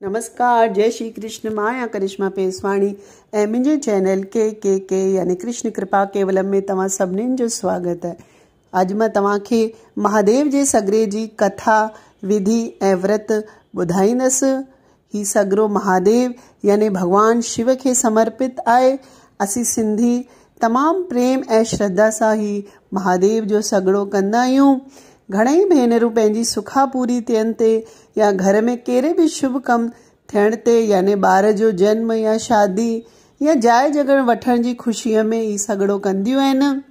نمسڪار جئي شري ڪرشن مان آهيان ڪرشما پيسواڻي ۽ منهنجي چينل ڪي ڪي ڪي يعني ڪرشن ڪرپا ڪيولم ۾ توهان سڀنين جو سواگت آهي. اڄ مان توهان کي مهاديو جي سڳڙي جي ڪٿا، وڌي ۽ ورت ٻڌائيندس. هي سڳڙو مهاديو يعني ڀڳوان شو کي سمرپت آهي. اسين سنڌي تمام پريم ۽ شرڌا سان هي مهاديو جو سڳڙو ڪندا آهيون. گهڻئي ڀينرون پنهنجي سکا پوري ٿيڻ تي يا گهر ۾ ڪهڙي به شڀ ڪم ٿيڻ تي يعني ٻار جو جنم يا شادي يا جاء جڳهه وٺڻ جي خوشيء ۾ هي سڳڙو ڪنديون آهن.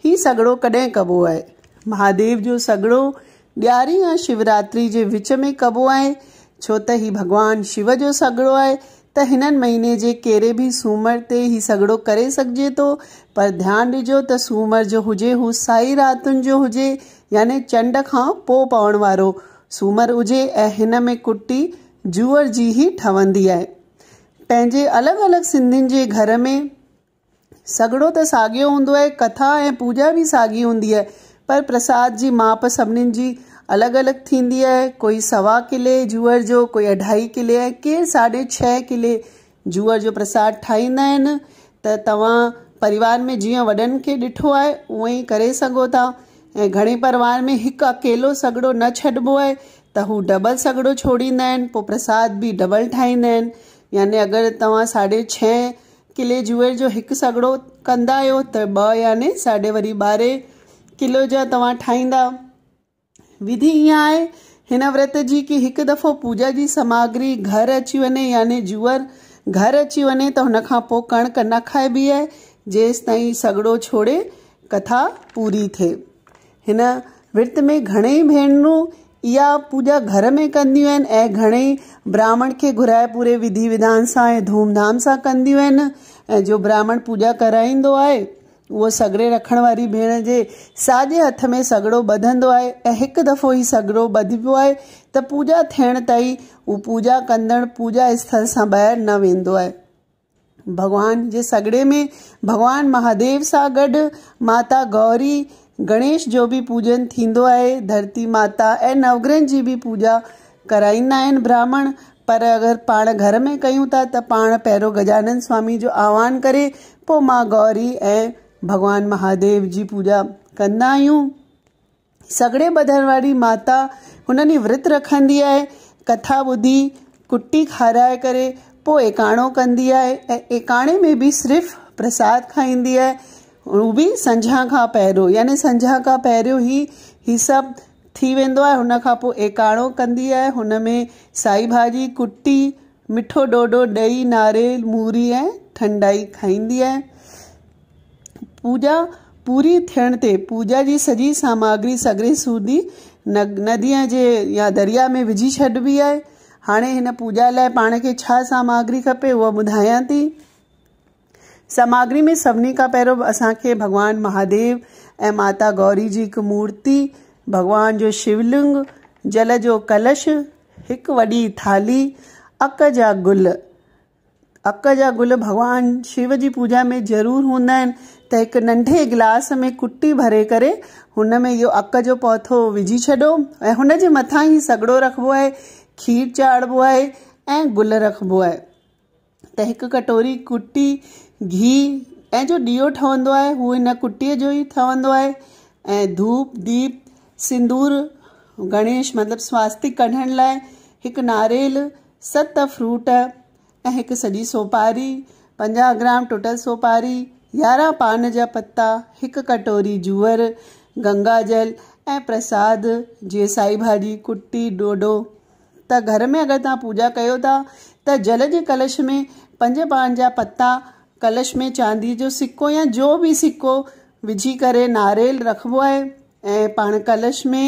هي سڳڙو ڪڏهن ڪبو آهي؟ مهاديو جو سڳڙو ڏياري يا شوراتري جي وچ ۾ ڪبو آهي، ڇو ته هي ڀڳوان شو جو سڳڙو آهي ته هنن مهيني جي ڪهڙي به سومر تي هي سڳڙو ڪري سگهجي ٿو، پر ڌيان ڏجو ته سومر جو هجي هو سائي راتن جو هجي يعني چنڊ کان پو پوڻ وارو سومر هجي ۽ هن ۾ ڪٽي جوئر جي ئي ٺهندي آهي. پنهنجي الڳ الڳ سنڌين جي گهر ۾. سڳڙو ته ساڳيو هوندو آهي، ڪٿا ۽ پوڄا به ساڳي هوندي آهي، پر پرساد جي ماپ سڀنين جي الڳ الڳ ٿيندي آهي. ڪوئي سوا ڪلي جوئر جو، ڪوئي اڍائي ڪلي ۽ ڪير ساڍي ڇهه ڪلي جوئر جو پرساد ٺاهيندا آهن ته توهان پريوار ۾ جيئن وڏن کي ڏٺو آهي اونئن ئي ڪري سگهو ٿا ۽ گهڻي پريوار ۾ هڪ اڪيلو سڳڙو نه ڇڏبو آهي ته هو ڊبل سڳڙو ڇوڙيندا آهن پوء پرساد به ڊبل ٺاهيندا آهن يعني اگر توهان ساڍي ڇهه ڪلي جوئر جو هڪ سڳڙو ڪندا آهيو ته ٻه يعني ساڍي وري 12 ڪلو جا توهان ٺاهيندا. وڌي ائين آهي هن ورت جي ڪي هڪ دفعو پوڄا جي سماگري گهر اچي وڃي يعني جوئر گهر اچي وڃي ته هن کان پوء ڪڻڪ نه کائبي آهي جيستائين سڳڙو ڇوڙي ڪٿا پوري ٿئي. هن ورت ۾ گهڻيئي ڀينرون اها پوڄا گهر ۾ ڪنديون آهن ۽ گهڻيئي براهمڻ کي گهرائي پوري وڌي وڌان سان ۽ ڌوم ڌام سان ڪنديون آهن ۽ جو براهمڻ پوڄا ڪرائيندو آهي اهو سڳڙي رکڻ واري ڀيڻ جي ساڄي هٿ ۾ سڳڙو ٻڌندو آهي ۽ هڪ دفعو هي سڳڙو ٻڌبو آهي ته پوڄا ٿيڻ تائين هو پوڄا ڪندڙ پوڄا اسٿل سان ٻاهر نه ويندو آهي. ڀڳوان جي سڳڙي ۾ ڀڳوان مهاديو سان گڏ ماتا گوري، گڻيش جو به پوڄن ٿيندو آهي. ڌرتي ماتا ۽ نوگرهن جي به پوڄا ڪرائيندا آهن براهمڻ. پر اگر پاڻ گهر ۾ ڪيون ٿا ته پاڻ پهريون گجانن سوامي جو آهوان ڪري پوء ما گوري ۽ ڀڳوان مهاديو جي پوڄا ڪندا آهيون. سڳڙي ٻڌڻ واري ماتا هن ڏينهن ورت رکندي آهي، ڪٿا ٻڌي، ڪٽي کارائي ڪري پوء ايڪاڻو ڪندي آهي ۽ ايڪاڻي ۾ به صرف پرساد کائيندي آهي، هو به سنجها کان پهريون يعني سنجها کان پهريون ئي هي سڀ ٿي ويندو آهي، هن کان پوء ايڪاڻو ڪندي آهي، هن ۾ سائي ڀاڄي، ڪٽي، مٺو ڏوڏو، ڏهي، ناريل، موري ۽ ٺنڊائي کائيندي آهي. پوڄا پوري ٿيڻ تي پوڄا جي سڄي سامگري سڳڙي سوڌي نديء جي يا درياء ۾ وجهي ڇڏبي آهي. هاڻي هن پوڄا لاء پاڻ کي ڇا سامگري کپي اها ٻڌايان ٿي. سامگري ۾ سڀني کان پهريون اسان کي ڀڳوان مهاديو ۽ ماتا گوري جي هڪ مورتي، ڀڳوان جو شولنگ، جل جو ڪلش، هڪ وڏي ٿالهي، اڪ جا گل، اڪ جا گل ڀڳوان شو جي پوڄا ۾ ضرور هوندا آهن ته هڪ ننڍي گلاس ۾ ڪٽي ڀري ڪري هن ۾ اهو اڪ جو پوٿو وجهي ڇڏو ۽ هن جي مٿان هي سڳڙو رکبو آهي کير چاڙهبو آهي ۽ گل رکبو آهي ته هڪ ڪٽوري ڪٽي گيهه ۽ جو ڏيئو ٺهندو آهي هو هن ڪٽيء جو ئي ٺهندو آهي ۽ ڌوپ ديپ سندور گڻيش مطلب سواستڪ ڪڍڻ لاء هڪ ناريل ست فروٽ ۽ هڪ سڄي سوپاري، 50 گرام ٽٽل سوپاري، 11 پان جا پتا، هڪ ڪٽوري جوئر، گنگا جل ۽ پرساد جيئن سائي ڀاڄي، ڪٽي، ڏوڏو. ته گهر ۾ اگر توهان پوڄا ڪيو ٿا ته جل جي ڪلش ۾ پنج پان جا پتا، ڪلش ۾ چاندي جو سڪو يا جو به سڪو وجهي ڪري ناريل رکبو آهي ۽ پاڻ ڪلش ۾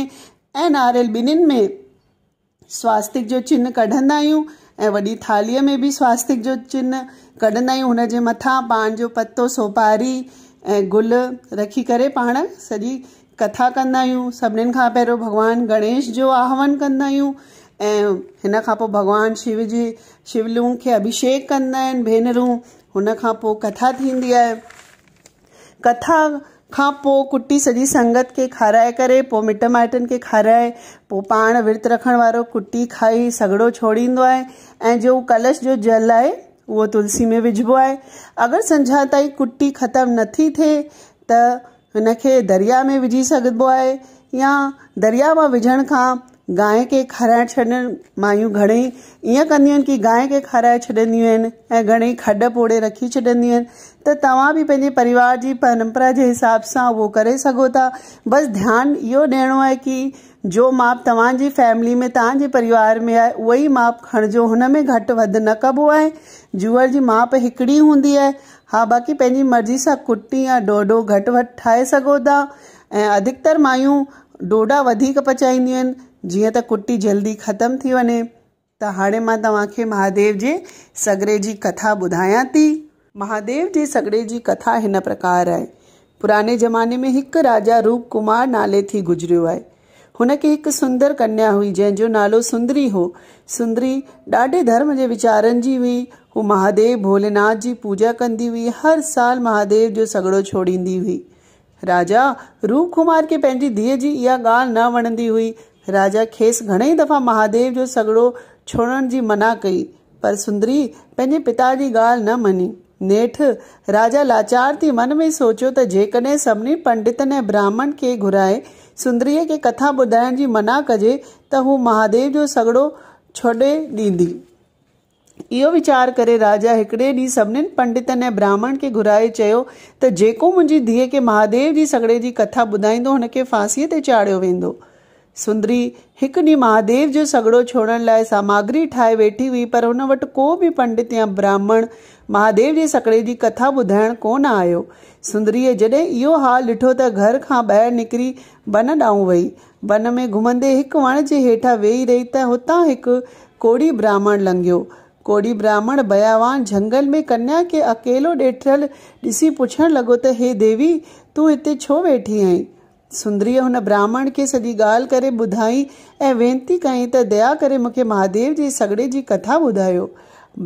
۽ ناريل ٻنهين ۾ سواستڪ جو چنهه ڪڍندا آهيون ۽ وڏي ٿالهيء ۾ به سواستڪ جو چنهه ڪڍندا آهيون هن جي مٿان پان جو پتو سوپاري ۽ گل رکي ڪري پاڻ سڄي ڪٿا ڪندا آهيون سڀنين کان پهريون ڀڳوان گڻيش جو آهوان ڪندا آهيون ۽ هن کان پوء ڀڳوان شو جي شولنگ کي اڀيشيڪ ڪندا آهن ڀينرون هن کان پوء ڪٿا ٿيندي آهي. ڪٿا کان پوء ڪٽي سڄي سنگت کي کارائي ڪري پوء مٽ مائٽن کي کارائي پوء پاڻ ورت رکڻ وارو ڪٽي کائي سڳڙو ڇوڙيندو آهي ۽ جو ڪلش جو جل آهي اهو تلسي ۾ وجهبو آهي. اگر سنجها تائين ڪٽي ختم نٿي ٿئي ته هن کي درياء ۾ وجهي سگهبو آهي يا درياء مان وجهڻ کان گانء کي کارائي ڇڏڻ مايون گهڻي ائين ڪنديون آهن ڪي گانء کي کارائي ڇڏنديون آهن ۽ گهڻي کڏ پوڙي رکي ڇڏنديون آهن ته توهان به پنهنجي پريوار جي پرمپرا جي حساب سان اهو ڪري سگهو ٿا بس ڌيان اهو ڏيڻو آهي ڪي جو ماپ توهان جي فيملي ۾ توهان جي پريوار ۾ آهي اهو ئي ماپ کڻجو هن ۾ گهٽ وڌ نه ڪبو آهي جوئر جي ماپ هڪڙي هوندي آهي ها باقي پنهنجي مرضي سان ڪٽي يا ڍوڍو گهٽ وڌ ٺاهي سگهو ٿا ۽ اڌڪتر مايون ڍوڍا وڌيڪ پچائينديون آهن جيئن ته ڪٽي جلدي ختم ٿي وڃي. ته هاڻي مان توهان کي مهاديو جي سڳڙي جي ڪٿا ٻڌايان ٿي. مهاديو جي سڳڙي جي ڪٿا هن پرڪار آهي. پراڻي زماني ۾ هڪ راجا روپ ڪمار نالي ٿي گذريو آهي. هن کي هڪ سندر ڪنيا هئي جنهن جو نالو سندري هو. سندري ڏاڍي ڌرم جي ويچارن جي هئي. هو مهاديو ڀوليناٿ جي پوڄا ڪندي هئي. هر سال مهاديو جو سڳڙو ڇوڙيندي هئي. راجا روپ ڪمار کي پنهنجي ڌيء جي اها ڳالهه نه وڻندي هئي. راجا کيس گهڻئي دفعا مهاديو جو سڳڙو ڇوڙڻ جي منع ڪئي، پر سندري پنهنجي پتا جي ڳالهه نه مڃي. نيٺ راجا لاچار ٿي من ۾ سوچيو ته جيڪڏهن سڀني پنڊتن ۽ براهمڻ کي گهرائي سندريء کي ڪٿا ٻڌائڻ جي منع ڪجي ته هو مهاديو جو سڳڙو ڇوڙي ڏيندي. اهو ويچار ڪري راجا هڪڙي ڏينهن سڀنين پنڊتن ۽ براهمڻ کي گهرائي چيو ته جيڪو منهنجي ڌيء کي مهاديو جي سڳڙي جي ڪٿا ٻڌائيندو هن کي ڦاسيء تي چاڙهيو ويندو. سندري هڪ ڏينهن مهاديو جو سڳڙو ڇوڙڻ لاء ساماگري ٺاهي ويٺي هئي پر هن وٽ ڪو به پنڊت يا براهمڻ مهاديو جي سڳڙي جي ڪٿا ٻڌائڻ ڪو نه آيو. سندريء جڏهن اهو حال ڏٺو ته گهر کان ٻاهر نڪري بن ڏانهن وئي. بن ۾ گهمندي هڪ وڻ جي هيٺان ويهي رهي ته هتان هڪ ڪوڙهي براهمڻ لنگهيو. ڪوڙهي براهمڻ بياوان جهنگل ۾ ڪنيا کي اڪيلو ڏيٺل ڏسي پڇڻ لڳو ته هي ديوي! تون هتي ڇو ويٺي آهين؟ سندريء هن براهمڻ کي سڄي ڳالهه ڪري ٻڌائي ۽ وينتي ڪيائين ته ديا ڪري مون کي مهاديو جي سڳڙي جي ڪٿا ٻڌايو.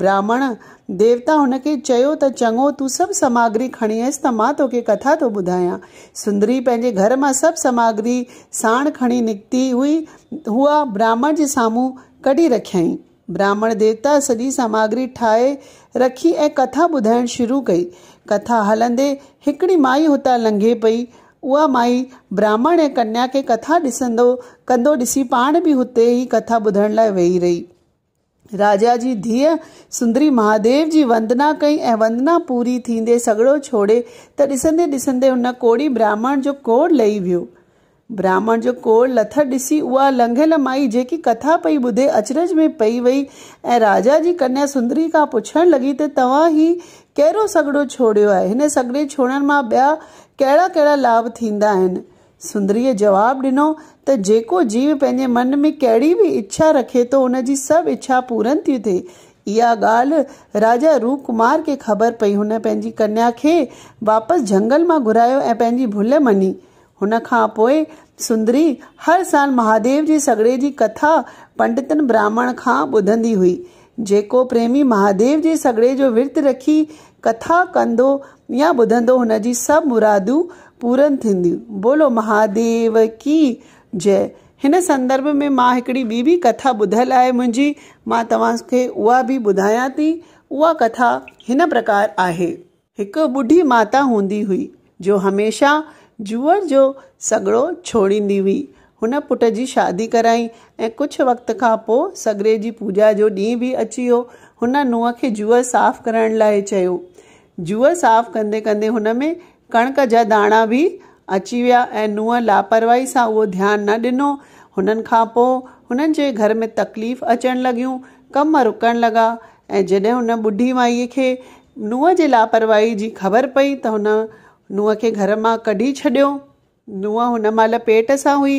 براهمڻ ديوتا هن کي چيو ته چڱو تون سڀ سماگري کڻي اچ ته مان توکي ڪٿا ٿو ٻڌايان. سندري پنهنجي گهر مان سڀ سماگري ساڻ کڻي نڪتي هئي اها براهمڻ جي سامهون ڪڍي رکيائين. براهمڻ ديوتا سڄي ساماگري ٺاهي رکي ۽ ڪٿا ٻڌائڻ شروع ڪئي. ڪٿا هلندي هڪڙي مائي هتان لنگهي پئي. اها مائي براهمڻ ۽ ڪنيا کي ڪٿا ڏسندو ڪندو ڏسي پاڻ به هتي ئي ڪٿا ٻڌڻ لاء ويهي رهي. راجا جي ڌيء سندري مهاديو جي وندنا ڪئي ۽ وندنا پوري ٿيندي سڳڙو ڇوڙي ته ڏسندي ڏسندي هن ڪوڙهي براهمڻ جو ڪوڙهه لهي ويو. براهمڻ جو ڪوڙهه لٿل ڏسي اها لنگهيل مائي جيڪي ڪٿا پئي ٻڌي اچرج ۾ پئي وئي ۽ راجا جي ڪنيا سندري کان پڇڻ لڳي ته توهان هي ڪهڙو سڳڙو ڇوڙيو آهي؟ هن سڳڙي ڇوڙڻ مان ٻيا ڪهڙا ڪهڙا لاڀ ٿيندا آهن؟ سندريء جواب ڏنو ته جيڪو جيو پنهنجي من ۾ ڪهڙي به اڇا رکي ٿو ان جي سڀ اڇا پورن ٿيون ٿئي. اها ڳالهه راجا روپ ڪمار کي خبر پئي. هن پنهنجي ڪنيا کي واپس جهنگل مان گهرايو ۽ پنهنجي ڀل مڃي. هن کان پوء سندري هر سال مهاديو جي سڳڙي جي ڪٿا پنڊتن براهمڻ کان ٻڌندي هئي. جيڪو پريمي مهاديو جي سڳڙي جو ورت رکي ڪٿا ڪندو يا ٻڌندو هن جي سڀ مرادون پورن ٿينديون. بولو مهاديو ڪي جئه. هن سندرڀ ۾ مان هڪڙي ٻي به ڪٿا ٻڌل آهي منهنجي مان توهان کي اها به ٻڌايان ٿي. اها ڪٿا هن پرڪار آهي. هڪ ٻڍي ماتا هوندي هئي، جو هميشه جوئر جو سڳڙو ڇوڙيندي هئي. هن پٽ جي شادي ڪرائي ۽ ڪجهه وقت کان پوء سڳڙي جي پوڄا جو ڏينهن به اچي ويو. هن نونهن کي جوئر صاف ڪرڻ لاء چيو. جوئر صاف ڪندي ڪندي هن ۾ ڪڻڪ جا داڻا به اچي ويا ۽ نونهن لاپرواهي سان اهو ڌيان نه ڏنو. هنن کان پوء هنن جي گهر ۾ تڪليف اچڻ لڳيون، ڪم رڪڻ لڳا ۽ جڏهن هن ٻڍي مائيء کي نونهن جي لاپرواهي جي خبر پئي ته هن نونهن کي گهر مان ڪڍي ڇڏيو. نونهن هن مهل پيٽ سان هئي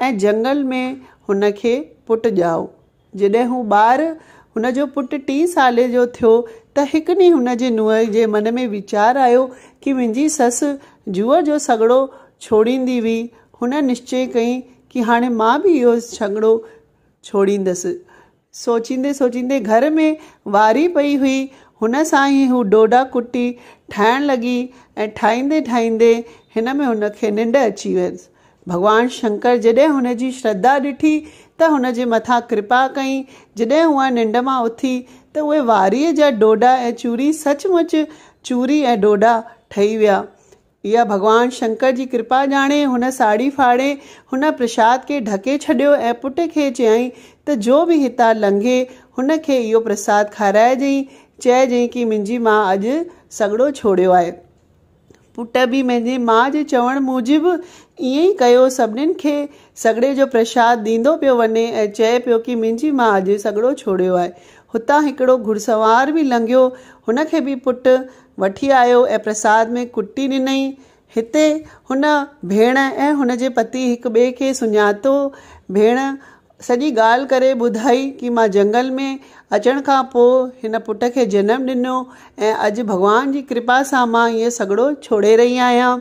۽ جهنگل ۾ هن کي پٽ ڄائو. جڏهن هو ٻار هن جو پٽ ٽين سالي جو ٿيو ته هڪ ڏينهن هن جي نونهن جي من ۾ ويچار آيو ڪي منهنجي سس جوئر جو سڳڙو ڇوڙيندي هئي. هن نشچي ڪئي ڪي هاڻي مان به اهو سڳڙو ڇوڙيندس. سوچيندي سوچيندي گهر ۾ واري پئي هئي، هن سان ئي هو ڍوڍا ڪٽي ٺاهڻ لڳي ۽ ٺاهيندي ٺاهيندي هن ۾ هن کي ننڊ اچي ويس. ڀڳوان شنڪر جڏهن هن جي شرڌا ڏٺي ته هن جي مٿان ڪرپا ڪئي. جڏهن اها ننڊ مان اٿي ته اهي واريء جا ڍوڍا ۽ چوري سچ مچ چوري ۽ ڍوڍا ٺهي ويا. اها ڀڳوان شنڪر جي ڪرپا ڄاڻي هن ساڙهي ڦاڙي هن پرشاد کي ڍڪي ڇڏيو ۽ پٽ کي چيائين ته جو به هتان لنگهي هن کي اهو پرساد کارائجئين، چئجئين ڪي منهنجي ماء اڄ سڳڙو ڇوڙيو آهي. پٽ به پنهنجي ماء جي چوڻ موجب ائين ئي ڪيو، سڀنين کي سڳڙي جو پرشاد ڏيندو پيو وڃي ۽ چئي پيو ڪي منهنجي ماء اڄ سڳڙو ڇوڙيو آهي. هتان هڪڙو گهڙسوار به لنگهيو، هن کي به پٽ وٺي آيو ۽ پرساد ۾ ڪٽي ڏنائين. هتي هن ڀيڻ ۽ هن جي پتي هڪ ٻئي کي سڃاتو. ڀيڻ سڄي ڳالهه ڪري ٻڌائي ڪي مان جنگل ۾ اچڻ کان پوء هن پٽ کي جنم ڏنو ۽ اڄ ڀڳوان جي ڪرپا سان مان هيء سڳڙو ڇوڙي رهي آهيان.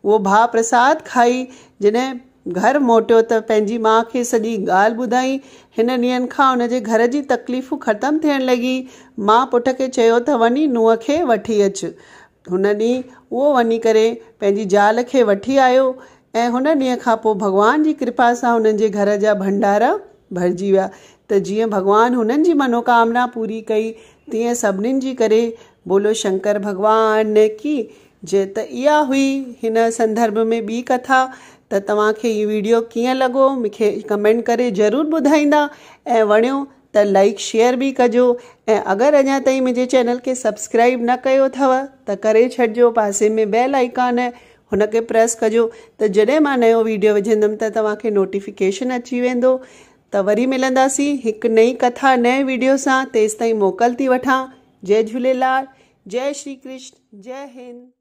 اهو ڀاء پرساد کائي جڏهن گهر موٽيو ته پنهنجي ماء کي سڄي ڳالهه ٻڌائي. هن ڏينهن کان هن جي گهر جي تڪليفون ختم ٿيڻ لڳي. ماء پٽ کي چيو ته وڃي نونهن کي وٺي اچ. هن ڏينهن اهو وڃي ڪري پنهنجي زال کي وٺي آيو ۽ هن ڏينهن کان پوء ڀڳوان جي ڪرپا سان هنن جي گهر جا ڀنڊارا ڀرجي ويا ته جيئن ڀڳوان هنن جي منوڪامنا پوري ڪئي تيئن سڀنين جي ڪري بولو شنڪر ڀڳوان ڪي جئه ته اها هئي هن سندرڀ ۾ ٻي ڪٿا ته توهان کي هي ويڊيو ڪيئن لڳو مون کي ڪمينٽ ڪري ضرور ٻڌائيندا ۽ وڻيو ته لائيڪ شيئر به ڪجو ۽ اگر اڃا تائين منهنجي چينل کي سبسڪرائيب نه ڪيو اٿو ته ڪري ڇڏجو پاسي ۾ بيل آئيڪان آهي هن کي پريس ڪجو ته جڏهن مان نيو ويڊيو وجهندم ته توهان کي نوٽيفڪيشن اچي ويندو ته وري ملنداسين هڪ نئين ڪٿا نئين ويڊيو سان تيستائين موڪل ٿي وٺان جئي جهوليلال جئي شري ڪرشن جئي هند.